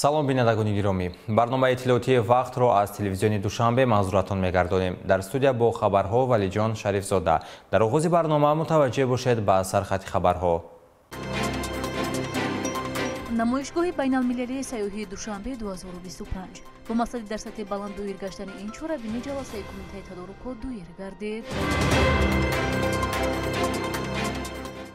Салом бинандагони гиромӣ. Барномаи иттилоотии вақтро аз телевизиони Душанбе манзуратон мегардонем. Дар студия бо хабарҳо Валиҷон Шарифзода. Дар оғози барнома мутаваҷҷеҳ бошед ба сархати хабарҳо. Намоишгоҳи байналмилалии сайёҳии Душанбе 2025 бо мақсади дар сатҳи баланд доир гаштани ин чорабинӣ ҷаласаи кумитаи тадорукот доир гардид.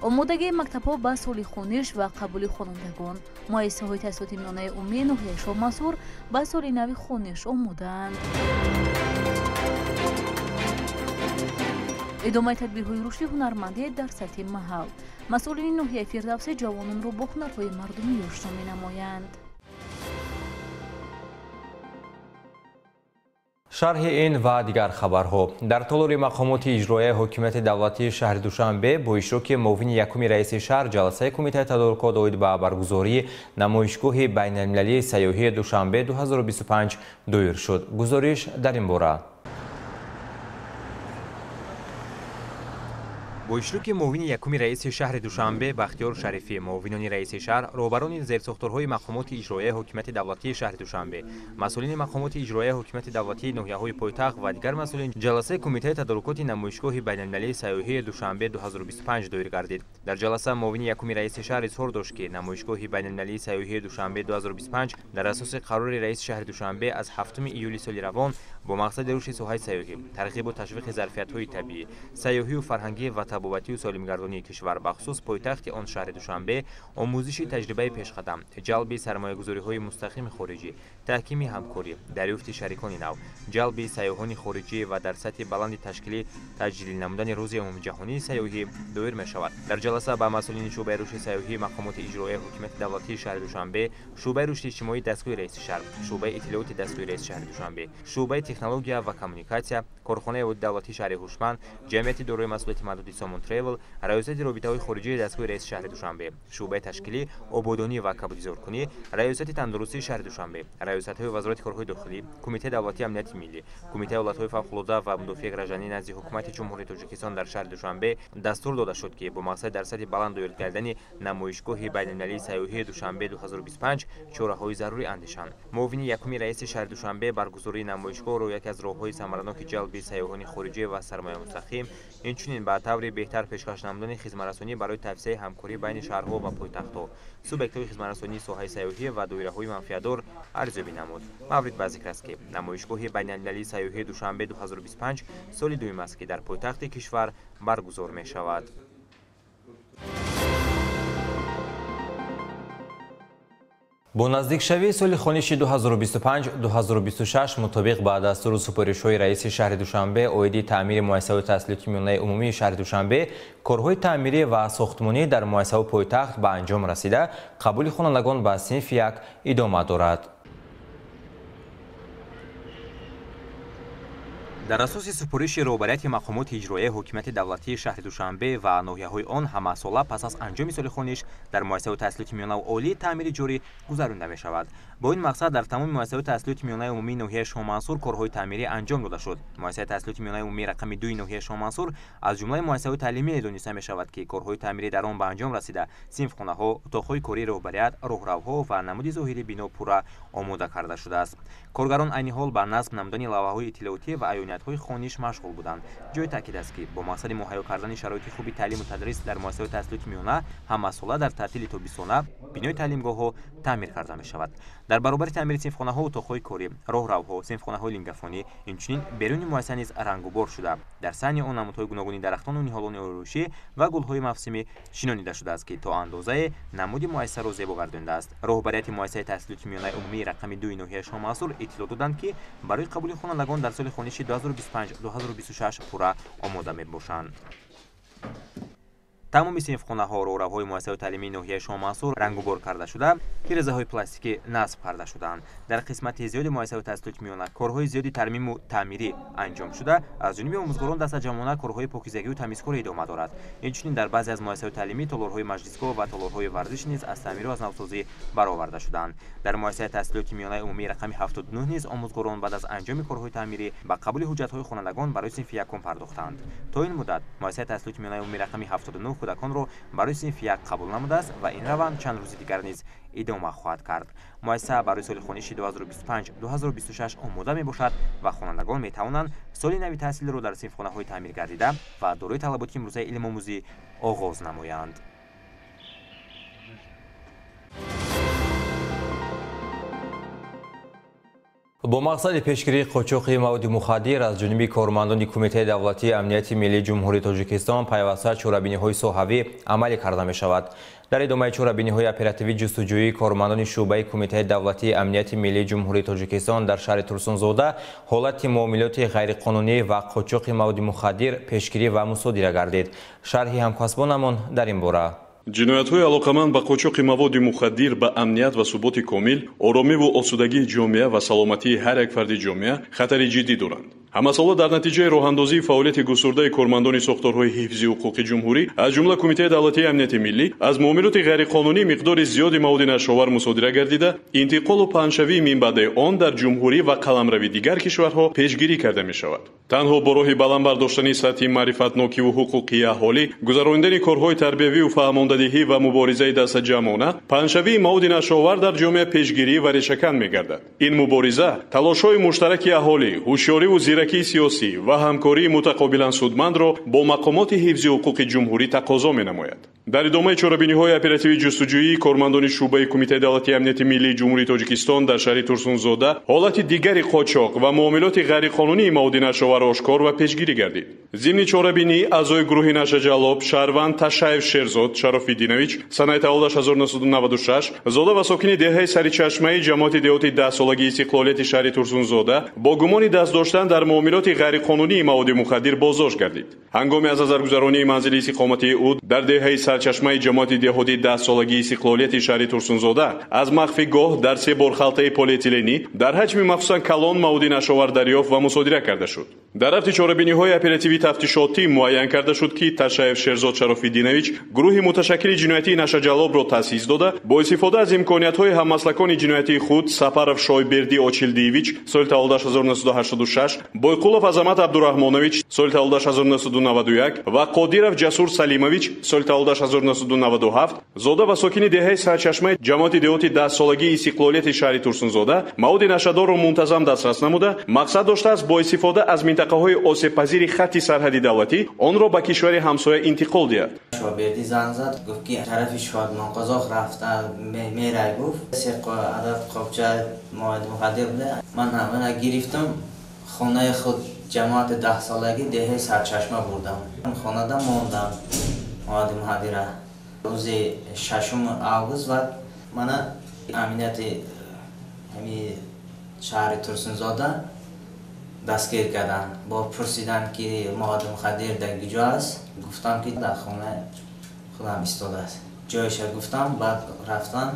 Омодагии мактабҳо ба соли хониш ва қабули хонандагон. Муассисаҳои таҳсилоти миёнаи умумии ноҳияи Шоҳмансур ба соли нави хониш омодаанд. Идомаи тадбирҳои рушди ҳунармандӣ дар сатҳи маҳал. Масъулини ноҳияи Фирдавсӣ ҷавононро бо ҳунарҳои мардумӣ ошно менамоянд. Шарҳи ин ва дигар хабарҳо. Дар толори мақомоти иҷроияи ҳокимияти давлатии шаҳри Душанбе бо иштироки муовини якуми раиси шаҳр ҷаласаи кумитаи тадорукот оид ба баргузории намоишгоҳи байналмилалии сайёҳии Душанбе 2025 доир шуд. Гузориш дар ин бора. Бо иштироки муовини якуми раиси шаҳри Душанбе Бахтиёр Шарифӣ, муовинони раиси шаҳр, роҳбарони зерсохторҳои мақомоти иҷроияи ҳокимияти давлатии шаҳри Душанбе, масъулини мақомоти иҷроияи ҳокимияти давлатии ноҳияҳои пойтахт ва дигар масъулин ҷаласаи кумитаи тадорукоти намоишгоҳи байналмилалии сайёҳии Душанбе 2025 доир гардид. Дар ҷаласа муовини якуми раиси шаҳр изҳор дошт, ки намоишгоҳи байналмилалии сайёҳии Душанбе 2025 дар асоси қарори раиси шаҳри Душанбе аз 7 июли соли равон бо мақсади рушди соҳаи сайёҳӣ, тарғибу ташвиқи зарфиятҳои табиӣ, сайёҳию фарҳангӣ ва табобатию солимгардонии кишвар, бахусус пойтахти он шаҳри Душанбе, омӯзиши таҷрибаи пешқадам, ҷалби сармоягузориҳои мустақими хориҷӣ, таҳкими ҳамкорӣ, дарёфти шарикони нав, ҷалби сайёҳони хориҷӣ ва дар сатҳи баланди ташкилӣ таҷлил намудани рӯзи умумиҷаҳонии сайёҳӣ доир мешавад. Дар ҷаласа ба масъулини шӯъбаи рушди сайёҳӣ мақомоти иҷроияи ҳокимияти давлатии шаҳри Душанбе, шӯъбаи рушди иҷтимоии дастгоҳи раиси шаҳр, шӯъбаи иттилооти дастгоҳи раиси шаҳри Душанбе, шӯъбаи технология ва коммуникатсия, корхонаи давлатии шаҳри Ҳушманд, ҷамъияти дорои масъулияти маҳдуди Сомон Тревел, раёсати робитаҳои хориҷии дастгоҳи раиси шаҳри Душанбе, шӯъбаи ташкилӣ, ободонӣ ва кабудизоркунӣ, раёсати тандурустии шаҳри Душанбе, раёсатҳои вазорати корҳои дохилӣ, кумитаи давлатии амнияти миллӣ, кумитаи ҳолатҳои фавқулода ва мудофиаи гражданӣ назди ҳукумати Ҷумҳурии Тоҷикистон дар шаҳри Душанбе дастур дода шуд, ки бо мақсади дар сатҳи баланд доир гардани намоишгоҳи байналмилалии сайёҳии Душанбе 2025 чораҳои зарурӣ андешанд. Муовини якуми раиси шаҳри Душанбе баргузории намоишгоҳро яке аз роҳҳои самараноки ҷалби сайёҳони хориҷӣ ва сармояи мустақим, инчунин ба таври беҳтар пешкаш намудани хизматрасонӣ барои тавсеаи ҳамкорӣ байни шаҳрҳо ва пойтахтҳо, субъектҳои хизматрасонии соҳаи сайёҳӣ ва доираҳои манфиатдор арзёбӣ намуд. Маврид ба зикр аст, ки намоишгоҳи байналмилалии сайёҳии Душанбе 2025 соли дуюм аст, ки дар пойтахти кишвар баргузор мешавад. Бо наздикшавии соли хониши 2025-2026 мутобиқ ба дастуру супоришҳои раиси шаҳри Душанбе оиди таъмири муассисаҳои таҳсилоти миёнаи умумии шаҳри Душанбе, корҳои таъмирӣ ва сохтмонӣ дар муассисаҳои пойтахт ба анҷом расида, қабули хонандагон ба синфи як идома дорад. Дар асоси супориши роҳбарияти мақомоти иҷроияи ҳокимияти давлатии шаҳри Душанбе ва ноҳияҳои он ҳамасола пас аз анҷоми соли хониш дар муассисаҳои таҳсилоти миёнаву олӣ таъмири ҷорӣ гузаронида мешавад. Бо ин мақсад дар тамоми муассисаҳои таҳсилоти миёнаи умумии ноҳияи Шоҳмансур корҳои таъмирӣ анҷом дода шуд. Муассисаи таҳсилоти миёнаи умумии рақами 2 ноҳияи Шоҳмансур аз ҷумлаи муассисаҳои таълимие дониста мешавад, ки корҳои таъмирӣ дар он ба анҷом расида, синфхонаҳо, утоқҳои кории роҳбарият, роҳравҳо ва намуди зоҳирии бино пурра омода карда шудааст. Коргарон айни ҳол ба насб намудани лавҳаҳои иттилоотӣ ва аёниятҳои хониш машғул буданд. Ҷои таъкид аст, ки бо мақсади муҳайё кардани шароити хуби таълиму тадрис дар муассисаҳои таҳсилоти миёна ҳамасола дар таътили тобистона бинои таълимгоҳҳо таъмир карда мешавад. Дар баробари таъмири синфхонаҳо, утоқҳои корӣ, роҳравҳо, синфхонаҳои лингафонӣ, инчунин беруни муассиса низ рангубор шуда, дар саҳни он намудҳои гуногуни дарахтону ниҳолони ороишӣ ва гулҳои мавсимӣ шинонида шудааст, ки то андозае намуди муассисаро зебо гардондааст. Роҳбарияти муассисаи таҳсилоти миёнаи умумии рақами 2 ноҳияи Шоҳмансур иттилоъ доданд, ки барои қабули хонандагон дар соли хониши 2025-2026 пурра омода мебошанд. Тамоми синфхонаҳо, роҳравҳои муассисаҳои таълимии ноҳияи Шоҳмансур рангубор карда шуда, тирезаҳои пластикӣ насб карда шудаанд. Дар қисмати зиёди муассисаҳои таҳсилоти миёна корҳои зиёди тармиму таъмирӣ анҷом шуда, аз ҷониби омӯзгорон дастаҷамъона корҳои покизагию тамизкорӣ идома дорад. Инчунин дар баъзе аз муассисаҳои таълимӣ толорҳои маҷлисгоҳ ва толорҳои варзиш низ аз таъмиру аз навсозӣ бароварда шудаанд. Дар муассисаи таҳсилоти миёнаи умумии рақами 79 низ омӯзгорон баъд аз анҷоми корҳои таъмирӣ ба қабули ҳуҷҷатҳои хонандагон барои синфи якум пардохтанд. То ин муддат муассисаи таҳсилоти миёнаи умумии рақами 79 кӯдаконро барои синфи 1 қабул намудааст ва ин раванд чанд рӯзи дигар низ идома хоҳад кард. Муассиса барои соли хониши 2025-2026 омода мебошад ва хонандагон метавонанд соли нави таҳсилро дар синфхонаҳои таъмиргардида ва дорои талаботи имрӯзаи илмомӯзӣ оғоз намоянд. Бо мақсади пешгирии қочоқи маводи мухаддир аз ҷониби кормандони Кумитаи давлатии амнияти миллии Ҷумҳурии Тоҷикистон пайваста чорабиниҳои соҳавӣ амалӣ карда мешавад. Дар идомаи чорабиниҳои оперативӣ ҷустуҷӯии кормандони шӯъбаи Кумитаи давлатии амнияти миллии Ҷумҳурии Тоҷикистон дар шаҳри Турсунзода ҳолати муомилоти ғайриқонунӣ ва қочоқи маводи мухаддир пешгирӣ ва мусодира гардид. Шарҳи ҳамкасбонамон дар ин бора. Ҷиноятҳои алоқаманд ба қочоқи маводи мухаддир ба амният ва суботи комил, оромиву осудагии ҷомеа ва саломатии ҳар як фарди ҷомеа хатари ҷиддӣ доранд. Ҳамасола дар натиҷаи роҳандозии фаъолияти густурдаи кормандони сохторҳои ҳифзи ҳуқуқи ҷумҳурӣ, аз ҷумла Кумитаи давлатии амнияти миллӣ, аз муомилоти ғайриқонунӣ миқдори зиёди маводи нашъаовар мусодира гардида, интиқолу паҳншавии минбаъдаи он дар ҷумҳурӣ ва қаламрави дигар кишварҳо пешгирӣ карда мешавад. Танҳо бо роҳи баланд бардоштани сатҳи маърифатнокиву ҳуқуқии аҳолӣ, гузаронидани корҳои тарбиявию фаҳмондадиҳӣ ва муборизаи дастаҷамъона, паҳншавии маводи нашъаовар дар ҷомеа пешгирӣ ва решакан мегардад. Ин мубориза талошҳои муштараки аҳолӣ, ҳушёриву зиракии сиёсӣ ва ҳамкории мутақобилан судмандро бо мақомоти ҳифзи ҳуқуқи ҷумҳурӣ тақозо менамояд. Дар идомаи чорабиниҳои оперативии ҷустуҷӯии кормандони шӯъбаи Кумитаи давлатии амнияти миллии Ҷумҳурии Тоҷикистон дар шаҳри Турсунзода ҳолати дигари қочоқ ва муомилоти ғайриқонунии маводи нашъаовар ошкор ва пешгирӣ гардид. Зимни чорабинӣ аъзои гурӯҳи нашъаҷаллоб шаҳрванд Ташаев Шерзод Шарофиддинович санаи таваллудаш 1996 зода ва сокини деҳаи Саричашмаи ҷамоати деҳоти 10-солагии истиқлолияти шаҳри Турсунзода бо гумони даст доштан дар муомилоти ғайриқонунии маводи мухаддир боздошт гардид. Ҳангоми аз назаргузаронии манзили истиқоматии ӯ дар деҳаи Сарчашмаи ҷамоати деҳоти 10-солагии истиқлолияти шаҳри Турсунзода аз махфигоҳ дар се бор халтаи полиэтиленӣ дар ҳаҷми махсусан калон маводи нашъаовар дарёфт ва мусодира карда шуд. Дар рафти чорабиниҳои оперативӣ тафтишотӣ муайян карда шуд, ки Ташаев Шерзод Шарофиддинович гурӯҳи муташаккили ҷиноятии нашъаҷаллобро таъсис дода, бо истифода аз имкониятҳои ҳаммаслакони ҷиноятии худ Сапаров Шойбердӣ Очилдиевич соли таваллудаш 1986, Бойқулов Азамат Абдураҳмонович соли таваллудаш 1991 ва Қодиров Ҷасур Салимович соли таваллудаш 1997 зода ва сокини деҳаи Сарчашмаи ҷамоати деҳоти 10-солагии истиқлолияти шаҳри Турсунзода маводи нашъадорро мунтазам дастрас намуда, мақсад доштааст бо истифода аз минтақаҳои осебпазири хатти сарҳади давлатӣ онро ба кишвари ҳамсоя интиқол диҳад. Шобердӣ занг зад, гуфт ки тарафи Шодмонқозоқ рафта мерай, гуфт се адад қобча маводи мухаддир буда. Ман ҳамана гирифтам, хонаи худ ҷамоати 10-солагӣ деҳаи Сарчашма бурдам. Хонада мондам маводи мухаддира. Рӯзи 6 август ва мана амнияти ҳами шаҳри Турсунзода дастгир карданд. Бо пурсиданд ки маводи мухаддир дар куҷо аст, гуфтам ки дар хонаи худам истодааст. Ҷояша гуфтам, баъд рафтан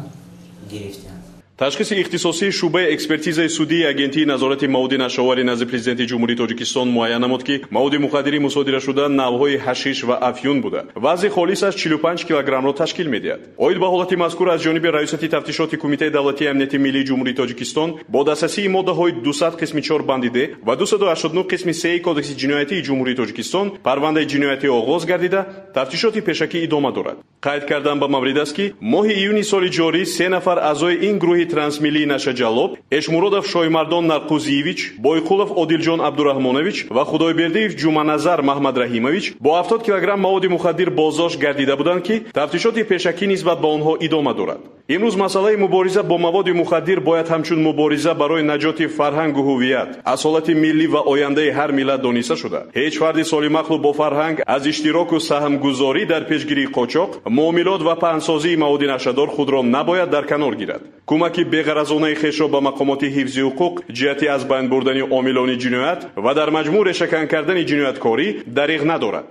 гирифтанд. Ташхиси ихтисосии шӯъбаи экспертизаи судии Агентии назорати маводи нашъаовари назди Президенти Ҷумҳурии Тоҷикистон муайян намуд, ки маводи мухаддирӣ мусодирашуда навъҳои ҳашиш ва афюн буда, вазни холисаш 45 килограммро ташкил медиҳад. Оид ба ҳолати мазкур аз ҷониби Раёсати тафтишоти Кумитаи давлатии амнияти миллии Ҷумҳурии Тоҷикистон бо дастрасии моддаҳои 200 қисми 4 банди Д ва 289 қисми 3 Кодекси ҷиноятии Ҷумҳурии Тоҷикистон парвандаи ҷиноятӣ оғоз гардида, тафтишоти пешакӣ идома дорад. Қайд кардан ба маврид аст, ки моҳи июни соли ҷорӣ се нафар аъзои ин гурӯҳи трансмиллии нашъаҷаллоб Эшмуродов Шоймардон Нарқузиевич, Бойқулов Одилҷон Абдураҳмонович ва Худойбердиев Ҷуманазар Маҳмадраҳимович бо 70 килограмм маводи мухаддир боздошт гардида буданд, ки тафтишоти пешакӣ нисбат ба онҳо идома дорад. Имрӯз масъалаи мубориза бо маводи мухаддир бояд ҳамчун мубориза барои наҷоти фарҳангу ҳувият, асолати миллӣ ва ояндаи ҳар миллат дониста шуда, ҳеҷ фарди солимақлу бо фарҳанг аз иштироку саҳмгузорӣ дар пешгирии қочоқ, муомилот ва паҳнсозии маводи нашъадор худро набояд дар канор гирад. Кӯмаки беғаразонаи хешро ба мақомоти ҳифзи ҳуқуқ ҷиҳати аз байн бурдани омилони ҷиноят ва дар маҷмӯъ решакан кардани ҷинояткорӣ дариғ надорад.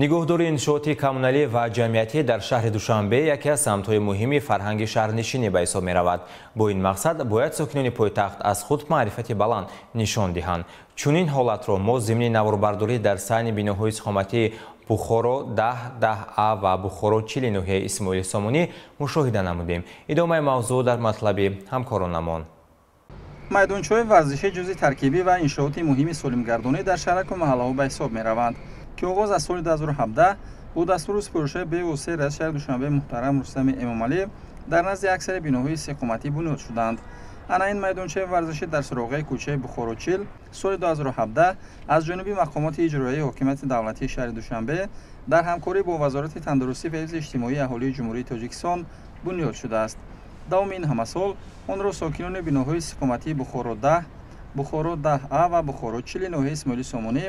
Нигоҳдории иншооти коммуналӣ ва ҷамъиятӣ дар шаҳри Душанбе яке аз самтҳои муҳими фарҳанги шаҳрнишинӣ ба ҳисоб меравад. Бо ин мақсад бояд сокинони пойтахт аз худ маърифати баланд нишон диҳанд. Чунин ҳолатро мо зимни наворбардорӣ дар саҳни биноҳои истиқоматии Бухоро 10, 10А ва Бухоро 40 ноҳияи Исмоили Сомонӣ мушоҳида намудем. Идомаи мавзӯъ дар матлаби ҳамкоронамон. Майдончаҳои варзишӣ ҷузъи таркибӣ ва иншооти муҳими солимгардонӣ дар шаҳраку маҳаллаҳо ба ҳисоб мераванд, ки оғоз аз соли 2017 бо дастуру супоришҳои бевоситаи раиси шаҳри Душанбе муҳтарам Рустами Эмомалӣ дар назди аксари биноҳои истиқоматӣ бунёд шуданд. Ана ин майдончаи варзишӣ дар суроғаи кӯчаи Бухорочил соли 2017 аз ҷониби мақомоти иҷроияи ҳокимияти давлатии шаҳри Душанбе дар ҳамкорӣ бо Вазорати тандурустӣ ва ҳифзи иҷтимоии аҳолии Ҷумҳурии Тоҷикистон бунёд шудааст. Давоми ин ҳама сол онро сокинони биноҳои истиқоматии Бухоро 10, Бухоро 10А ва Бухоро 40 ноҳияи Исмоили Сомонӣ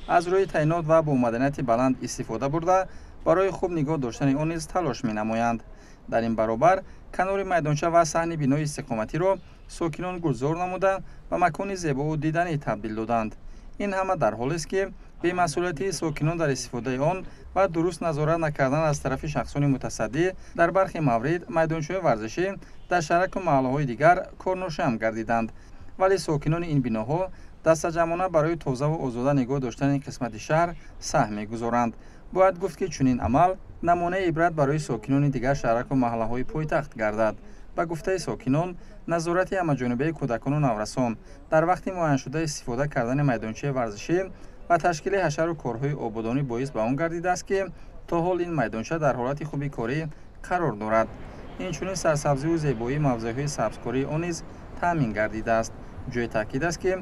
аз рӯи таъинот ва бо маданияти баланд истифода бурда, барои хуб нигоҳ доштани он низ талош менамоянд. Дар ин баробар канори майдонча ва саҳни бинои истиқоматиро сокинон гулзор намуда ба макони зебову диданӣ табдил доданд. Ин ҳама дар ҳолест, ки бемасъулиятии сокинон дар истифодаи он ва дуруст назорат накардан аз тарафи шахсони мутасаддӣ дар бархе маврид майдончаҳои варзишӣ дар шаҳраку маҳаллаҳои дигар корношоям гардиданд. Вале сокинони ин биноҳо дастаҷамъона барои тозаву озода нигоҳ доштани қисмати шаҳр саҳм мегузоранд. Бояд гуфт, ки чунин амал намунаи ибрат барои сокинони дигар шаҳраку маҳаллаҳои пойтахт гардад. Ба гуфтаи сокинон, назорати ҳамаҷонибаи кӯдакону наврасон дар вақти муайяншуда истифода кардани майдончаи варзишӣ ва ташкили ҳашару корҳои ободонӣ боис ба он гардидааст, ки то ҳол ин майдонча дар ҳолати хуби корӣ қарор дорад. Инчунин сарсабзиву зебоии мавзеъҳои сабзкории он низ таъмин гардидааст. Ҷои таъкид аст, ки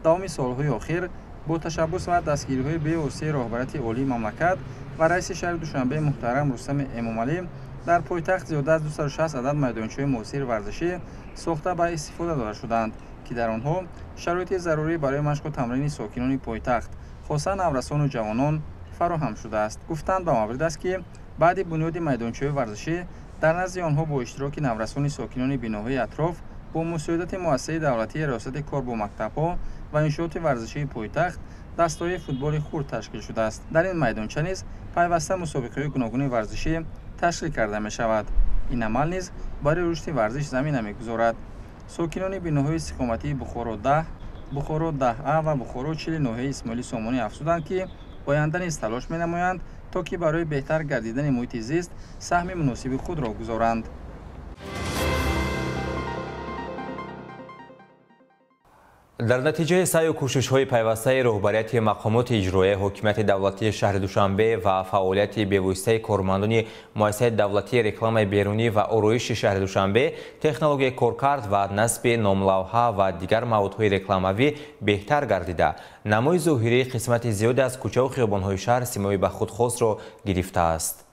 давоми солҳои охир бо ташаббус ва дастгириҳои бевоситаи роҳбарияти олии мамлакат ва раиси шаҳри Душанбе муҳтарам Рустами Эмомалӣ дар пойтахт зиёда аз 260 адад майдончаҳои муосири варзишӣ сохта ба истифода дода шуданд, ки дар онҳо шароити зарурӣ барои машқу тамрини сокинони пойтахт, хоса наврасону ҷавонон, фароҳам шудааст. Гуфтанд ба маврид аст, ки баъди бунёди майдончаҳои варзишӣ дар назди онҳо бо иштироки наврасони сокинони биноҳои атроф бо мусоидати муассисаи давлатии Риёсати кор бо мактабҳо ва иншооти варзишии пойтахт дастҳои футболи хурд ташкил шудааст. Дар ин майдонча низ пайваста мусобиқаҳои гуногуни варзишӣ ташкил карда мешавад. Ин амал низ барои рушди варзиш замина мегузорад. Сокинони биноҳои истиқоматии Бухоро 10, Бухоро 10А ва Бухоро 40 ноҳияи Исмоили Сомонӣ афзуданд, ки оянда низ талош менамоянд, то ки барои беҳтар гардидани муҳити зист саҳми муносиби худро гузоранд. Дар натиҷаи саъю кӯшишҳои пайвастаи роҳбарияти мақомоти иҷроияи ҳокимияти давлатии шаҳри Душанбе ва фаъолияти бевоситаи кормандони муассисаи давлатии рекламаи берунӣ ва ороиши шаҳри Душанбе, технологияи коркард ва насби номлавҳа ва дигар маводҳои рекламавӣ беҳтар гардида, намои зоҳирии қисмати зиёде аз кӯчаву хиёбонҳои шаҳр симои ба худ хосро гирифтааст.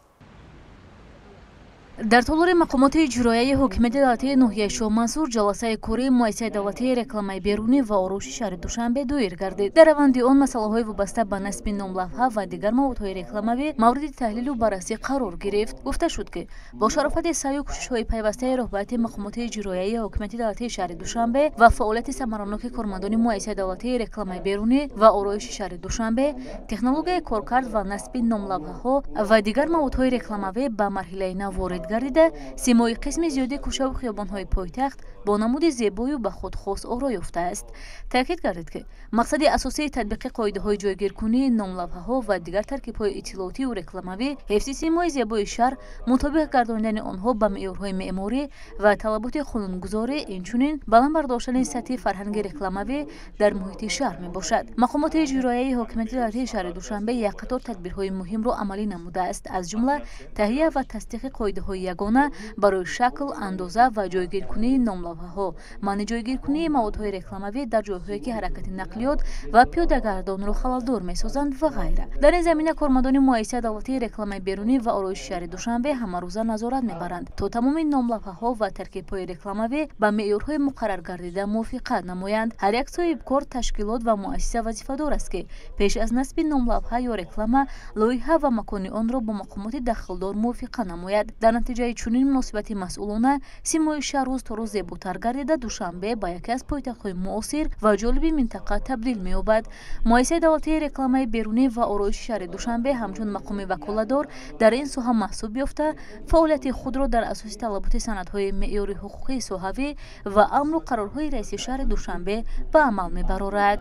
Дар толори мақомоти иҷроияи ҳокимияти давлатии ноҳияи Шоҳмансур ҷаласаи кории муассисаи давлатии рекламаи берунӣ ва ороиши шаҳри Душанбе доир гардид. Дар раванди он масъалаҳои вобаста ба насби номлавҳа ва дигар маводҳои рекламавӣ мавриди таҳлилу баррасӣ қарор гирифт. Гуфта шуд, ки бо шарофати саъю кӯшишҳои пайвастаи роҳбарияти мақомоти иҷроияи ҳокимияти давлатии шаҳри Душанбе ва фаъолияти самараноки кормандони муассисаи давлатии рекламаи берунӣ ва ороиши шаҳри Душанбе, технологияи коркард ва насби номлавҳаҳо ва дигар маводҳои рекламавӣ ба марҳилаи нав ворид гардида, симои қисми зиёди кӯчаву хиёбонҳои пойтахт бо намуди зебою ба худ хос оро ёфтааст. Таъкид гардид, ки мақсади асосии татбиқи қоидаҳои ҷойгиркунии номлавҳаҳо ва дигар таркибҳои иттилоотиву рекламавӣ ҳифзи симои зебои шаҳр, мутобиқ гардонидани онҳо ба меъёрҳои меъморӣ ва талаботи қонунгузорӣ, инчунин баланд бардоштани сатҳи фарҳанги рекламавӣ дар муҳити шаҳр мебошад. Мақомоти иҷроияи ҳокимияти давлатии шаҳри Душанбе як қатор тадбирҳои муҳимро амалӣ намудааст, аз ҷумла таҳия ва тасдиқи қоидаҳои ягона барои шакл, андоза ва ҷойгиркунии номлавҳаҳо, манъи ҷойгиркунии маводҳои рекламавӣ дар ҷойҳое, ки ҳаракати нақлиёт ва пиёдагардонро халалдор месозанд ва ғайра. Дар ин замина кормандони муассисаи давлатии рекламаи берунӣ ва ороиши шаҳри Душанбе ҳамарӯза назорат мебаранд, то тамоми номлавҳаҳо ва таркибҳои рекламавӣ ба меъёрҳои муқарраргардида мувофиқат намоянд. Ҳар як соҳибкор, ташкилот ва муассиса вазифадор аст, ки пеш аз насби номлавҳа ё реклама лоиҳа ва макони онро бо мақомоти дахлдор мувофиқа намояд. Дар натиҷаи чунин муносибати масъулона симои шаҳр рӯз то рӯз зеботар гардида, Душанбе ба яке аз пойтахтҳои муосир ва ҷолиби минтақа табдил меёбад. Муассисаи давлатии рекламаи берунӣ ва ороиши шаҳри Душанбе ҳамчун мақоми ваколадор дар ин соҳа маҳсуб ёфта, фаъолияти худро дар асоси талаботи санадҳои меъёри ҳуқуқии соҳавӣ ва амру қарорҳои раиси шаҳри Душанбе ба амал мебарорад.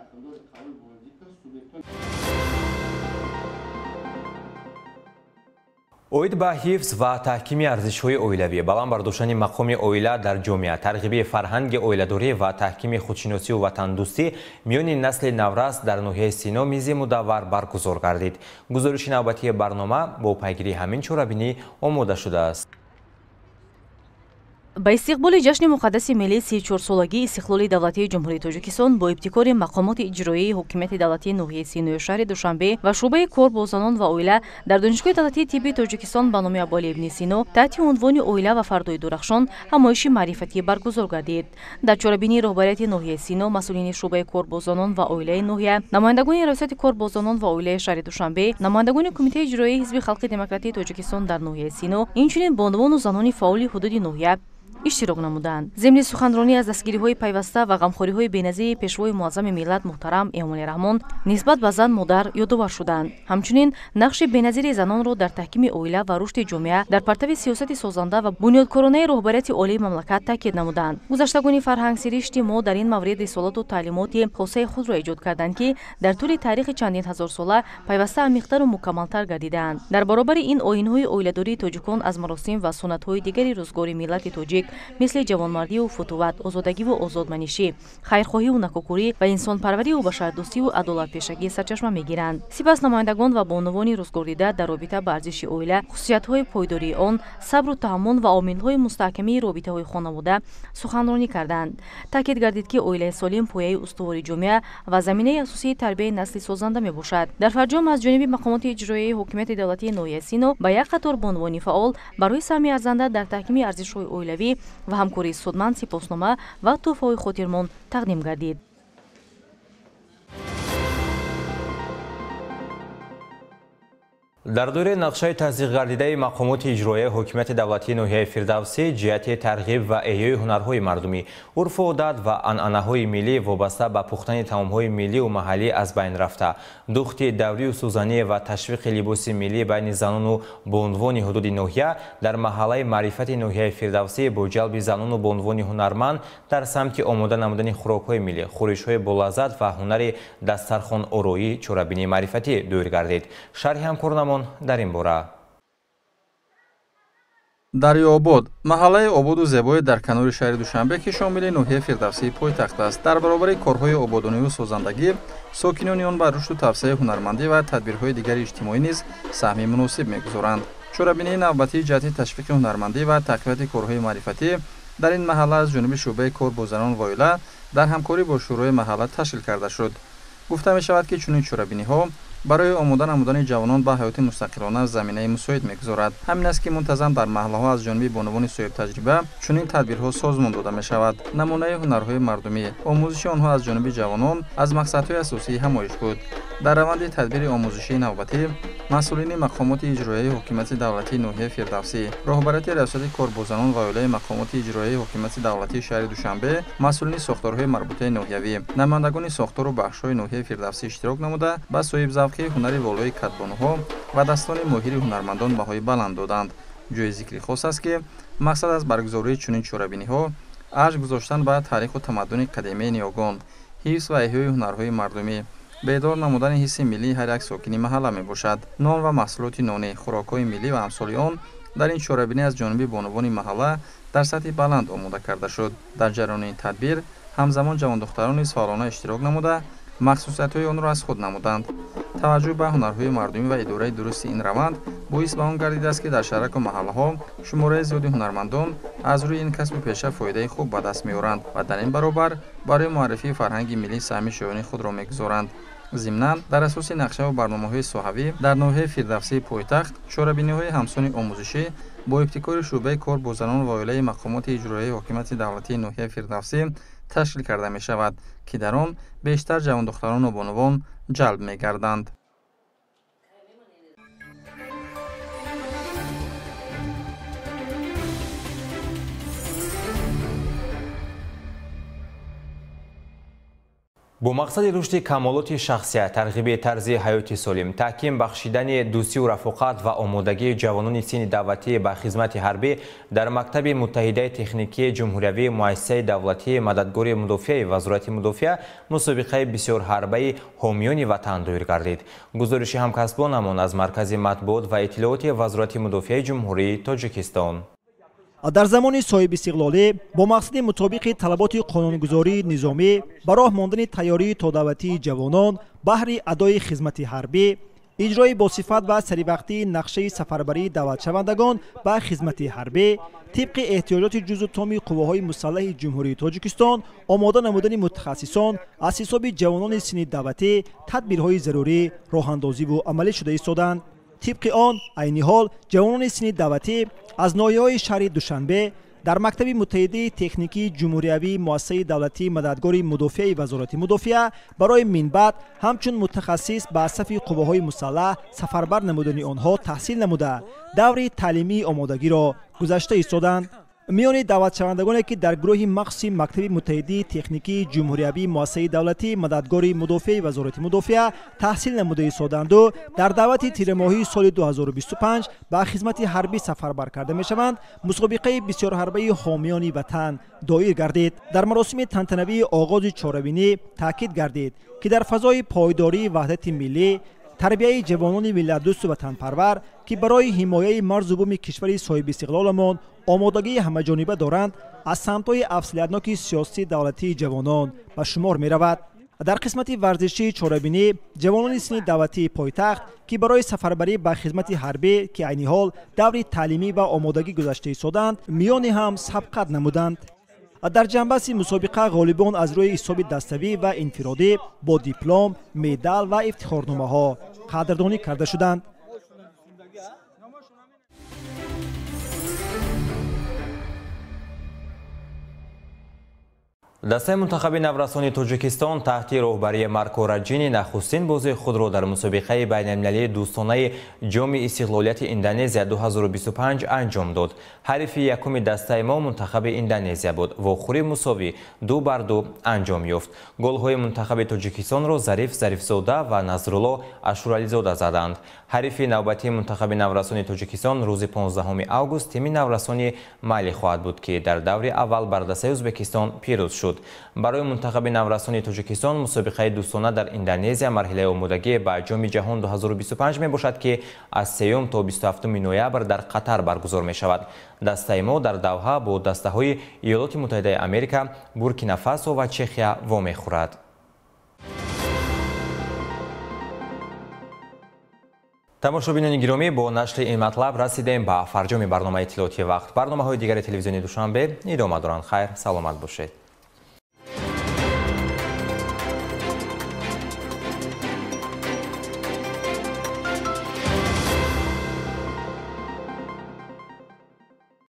Оид ба ҳифз ва таҳкими арзишҳои оилавӣ, баланд бардоштани мақоми оила дар ҷомеа, тарғиби фарҳанги оиладорӣ ва таҳкими худшиносию ватандӯстӣ миёни насли наврас дар ноҳияи Сино мизи мудаввар баргузор гардид. Гузориши навбатии барнома бо пайгирии ҳамин чорабинӣ омода шудааст. Ба истиқболи ҷашни муқаддаси миллии 34-солагии истиқлоли давлатии Ҷумҳурии Тоҷикистон бо ибтикори мақомоти иҷроияи ҳокимияти давлатии ноҳияи Синои шаҳри Душанбе ва шӯъбаи кор бо занон ва оила дар Донишгоҳи давлатии тибби Тоҷикистон ба номи Абуалӣ ибни Сино таҳти унвони «Оила ва фардои дурахшон» ҳамоиши маърифатӣ баргузор гардид. Дар чорабинии роҳбарияти ноҳияи Сино, масъулини шӯъбаи кор бо занон ва оилаи ноҳия, намояндагони раёсати кор бо занон ва оилаи шаҳри Душанбе, намояндагони Кумитаи иҷроияи Ҳизби халқи демократии Тоҷикистон дар ноҳияи Сино, инчунин бонувону занони фаъоли ҳудуди ноҳия иштирок намуданд. Зимни суханронӣ аз дастгириҳои пайваста ва ғамхориҳои беназири пешвои муаззами миллат муҳтарам Эмомалӣ Раҳмон нисбат ба зан модар ёдовар шуданд. Ҳамчунин нақши беназири занонро дар таҳкими оила ва рушди ҷомеа дар партави сиёсати созанда ва бунёдкоронаи роҳбарияти олии мамлакат таъкид намуданд. Гузаштагони фарҳангсиришти мо дар ин маврид рисолату таълимоти хосаи худро эҷод карданд, ки дар тӯли таърихи чандин ҳазорсола пайваста амиқтару мукаммалтар гардидаанд. Дар баробари ин оинҳои оиладории тоҷикон аз маросим ва суннатҳои дигари рӯзгори миллати тоҷик мисли ҷавонмардиву футуват, озодагиву озодманишӣ, хайрхоҳиву накокурӣ ва инсонпарвариву башардӯстиву адолатпешагӣ сарчашма мегиранд. Сипас намояндагон ва бонувони рӯзгордида дар робита ба арзиши оила, хусусиятҳои пойдории он, сабру таҳаммул ва омилҳои мустаҳкамии робитаҳои хонавода суханронӣ карданд. Таъкид гардид, ки оилаи солим пояи устувори ҷомеа ва заминаи асосии тарбияи насли созанда мебошад. Дар фарҷом аз ҷониби мақомоти иҷроияи ҳокимияти давлатии ноҳияи Сино ба як қатор бонувони фаъол барои саҳми арзанда дар таҳкими арзишҳои оилавӣ ва ҳамкории судманд сипоснома ва тӯҳфаҳои хотирмон тақдим гардид. Дар доираи нақшаи тасдиқгардидаи мақомоти иҷроияи ҳокимияти давлатии ноҳияи Фирдавсӣ ҷиҳати тарғиб ва эҳёи ҳунарҳои мардумӣ, урфу одат ва анъанаҳои миллӣ вобаста ба пухтани таомҳои миллию маҳаллӣ аз байн рафта, духти даврию сӯзанӣ ва ташвиқи либоси миллӣ байни занону бонувони ҳудуди ноҳия дар маҳаллаи маърифати ноҳияи Фирдавсӣ бо ҷалби занону бонувони ҳунарманд дар самти омода намудани хӯрокҳои миллӣ, хӯришҳои болаззат ва ҳунари дастархонороӣ чорабинии маърифатӣ доир гардид. Шарҳи ҳамкорнамон дар ин бора. Дарёобод маҳаллаи ободу зебое дар канори шаҳри Душанбе, ки шомили ноҳияи Фирдавсии пойтахт аст. Дар баробари корҳои ободониву созандагӣ сокинони он ба рушду тавсеаи ҳунармандӣ ва тадбирҳои дигари иҷтимоӣ низ саҳми муносиб мегузоранд. Чорабинии навбатии ҷиҳати ташвиқи ҳунармандӣ ва тақвияти корҳои маърифатӣ дар ин маҳалла аз ҷониби шӯъбаи кор бо занон ва оила дар ҳамкорӣ бо шӯрои маҳалла ташкил карда шуд. Гуфта мешавад, ки чунин чорабиниҳо барои омода намудани ҷавонон ба ҳаёти мустақилона заминаи мусоид мегузорад. Ҳамин аст, ки мунтазам дар маҳаллаҳо аз ҷониби бонувони соҳибтаҷриба чунин тадбирҳо созмон дода мешавад. Намунаи ҳунарҳои мардумӣ, омӯзиши онҳо аз ҷониби ҷавонон аз мақсадҳои асосии ҳамоиш буд. Дар раванди тадбири омӯзишии навбатӣ масъулини мақомоти иҷроияи ҳокимияти давлатии ноҳияи Фирдавсӣ, роҳбарияти раёсати кор бо занон ва оилаи мақомоти иҷроияи ҳокимияти давлатии шаҳри Душанбе, масъулини сохторҳои марбутаи ноҳиявӣ, намояндагони сохтору бахшҳои ноҳияи Фирдавсӣ иштирок намуда ба соҳибзавқии ҳунари волои кадбонуҳо ва дастони моҳири ҳунармандон баҳои баланд доданд. Ҷои зикри хос аст, ки мақсад аз баргузории чунин чорабиниҳо арҷ гузоштан ба таъриху тамаддуни қадимаи ниёгон, ҳифз ва эҳёи ҳунарҳои мардумӣ, бедор намудани ҳисси миллии ҳар як сокини маҳалла мебошад. Нон ва маҳсулоти нонӣ, хӯрокҳои миллӣ ва амсоли он дар ин чорабинӣ аз ҷониби бонувони маҳалла дар сатҳи баланд омода карда шуд. Дар ҷараёни ин тадбир ҳамзамон ҷавондухтарон низ фаъолона иштирок намуда махсусиятҳои онро аз худ намуданд. Таваҷҷӯҳ ба ҳунарҳои мардумӣ ва идораи дурусти ин раванд боис ба он гардидааст, ки дар шаҳраку маҳаллаҳо шумораи зиёди ҳунармандон аз рӯи ин касбу пеша фоидаи хуб ба даст меоранд ва дар ин баробар барои муаррифии фарҳанги миллӣ саҳми шоёни худро мегузоранд. Зимнан дар асоси нақшаву барномаҳои соҳавӣ дар ноҳияи Фирдавсии пойтахт чорабиниҳои ҳамсони омӯзишӣ бо ибтикори шӯъбаи кор бо занон ва оилаи мақомоти иҷроияи ҳокимияти давлатии ноҳияи Фирдавсӣ ташкил карда мешавад, ки дар он бештар ҷавондухтарону бонувон ҷалб мегарданд. Бо мақсади рушди камолоти шахсият, тарғиби тарзи ҳаёти солим, таҳким бахшидани дӯстию рафоқат ва омодагии ҷавонони синни даъватӣ ба хизмати ҳарбӣ дар мактаби муттаҳидаи техникии ҷумҳуриявии муассисаи давлатии мададгори мудофиаи Вазорати мудофиа мусобиқаи бисёрҳарбаи ҳомиёни ватан доир гардид. Гузориши ҳамкасбонамон аз Маркази матбуот ва иттилооти Вазорати мудофиаи Ҷумҳурии Тоҷикистон. Дар замони соҳибистиқлолӣ бо мақсади мутобиқи талаботи қонунгузории низомӣ ба роҳ мондани тайёрии тодаъватии ҷавонон баҳри адои хизмати ҳарбӣ, иҷрои босифат ва саривақтии нақшаи сафарбарии даъватшавандагон ба хизмати ҳарбӣ тибқи эҳтиёҷоти ҷузу томи қувваҳои мусаллаҳи Ҷумҳурии Тоҷикистон омода намудани мутахассисон аз ҳисоби ҷавонони синни даъватӣ тадбирҳои зарурӣ роҳандозиву амалӣ шуда истоданд. Тибқи он, айни ҳол ҷавонони синни даъватӣ аз ноҳияҳои шаҳри Душанбе дар мактаби муттаҳидаи техникии ҷумҳуриявии муассисаи давлатии мададгори мудофиаи Вазорати мудофиа барои минбаъд ҳамчун мутахассис ба сафи қувваҳои мусаллаҳ сафарбар намудани онҳо таҳсил намуда, даври таълимии омодагиро гузашта истоданд. Миёни даъватшавандагоне ки дар гурӯҳи махсуси мактаби муттаҳидии техникии ҷумҳуриявии муассисаи давлатии мададгори мудофиаи Вазорати мудофиа таҳсил намуда истоданду дар даъвати тирамоҳии соли 2025 ба хизмати ҳарбӣ сафарбар карда мешаванд, мусобиқаи бисёрҳарбаи ҳомиёни ватан доир гардид. Дар маросими тантанавии оғози чорабинӣ таъкид гардид, ки дар фазои пойдории ваҳдати миллӣ, тарбияи ҷавонони миллатдӯсту ватанпарвар, ки барои ҳимояи марзу буми кишвари соҳибистиқлоламон омодагии ҳамаҷониба доранд, аз самтҳои афзалиятноки сиёсии давлатии ҷавонон ба шумор меравад. Дар қисмати варзишии чорабинӣ ҷавонони синни даъватии пойтахт, ки барои сафарбарӣ ба хизмати ҳарбӣ, ки айни ҳол даври таълимӣ ва омодагӣ гузашта истоданд, миёни ҳам сабқат намуданд. Дар ҷанбаси мусобиқа ғолибон аз рӯи ҳисоби даставӣ ва инфиродӣ бо диплом, медал ва ифтихорномаҳо қадрдонӣ карда шуданд. Дастаи мунтахаби наврасони Тоҷикистон таҳти роҳбарии Марко Раҷини нахустин бозии худро дар мусобиқаи байналмилалии дӯстонаи Ҷоми истиқлолияти Индонезия 2025 анҷом дод. Ҳарифи якуми дастаи мо мунтахаби Индонезия буд. Вохӯри мусовӣ 2-2 анҷом ёфт. Голҳои мунтахаби Тоҷикистонро Зариф Зарифзода ва Назрулло Ашурализода заданд. Ҳарифи навбатии мунтахаби наврасони Тоҷикистон рӯзи 15 август тими наврасони Мали хоҳад буд, ки дар даври аввал бар дастаи Ӯзбекистон пирӯз шуд. Барои мунтахаби наврасони Тоҷикистон мусобиқаи дӯстона дар Индонезия марҳилаи омодагӣ ба Ҷоми ҷаҳон 2025 мебошад, ки аз 3 то 27 ноябр дар Қатар баргузор мешавад. Дастаи мо дар Давҳа бо дастаҳои Иёлоти Муттаҳидаи Америка, Буркина-Фасо ва Чехия вомехӯрад. Тамошобинони гиромӣ, бо нашри ин матлаб расидем ба фарҷоми барномаи иттилоотии вақт. Барномаҳои дигари телевизиони Душанбе идома доранд. Хайр, саломат бошед.